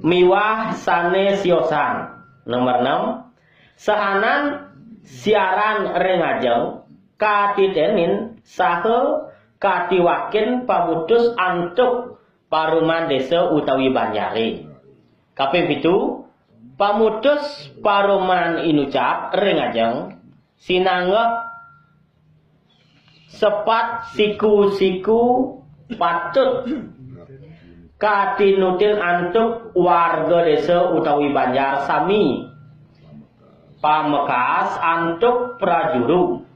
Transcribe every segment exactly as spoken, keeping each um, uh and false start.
miwah sané siosan. Nomor enam, sahanan siaran ring ajeng katitenin saha katiwakin pamutus antuk paruman désa utawi banjaré. Kaping pitu, pamutus paruman inucap ring ajeng sinanggeh sepat siku-siku patut katinutin antuk warga désa utawi banjar sami. Pamekas antuk prajuru.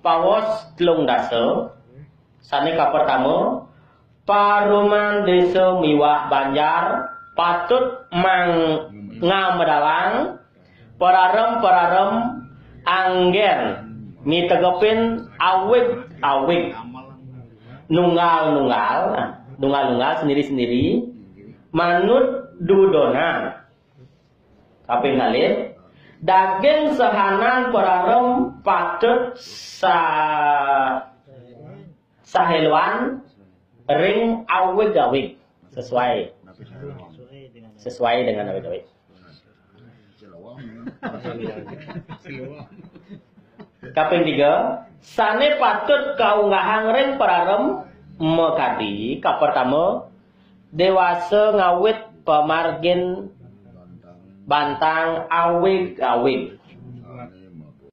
Pawos telung dasa, sané kapertama, paruman désa miwah banjar patut mang-, ngamedalang pararem-pararem anggén mitegepin awig-awig, nunggal-nunggal, nunggal-nunggal, sendiri-sendiri, manut dudonan. Kaping kalih, daging sahanan pararem patut sa-, saheluan ring awig-awig, sesuai, sesuai dengan awig-awig. Kaping tiga, sané patut kaunggahang ring pararem makadi, kapertama, déwasa ngawit pamargin bantang awig-awig.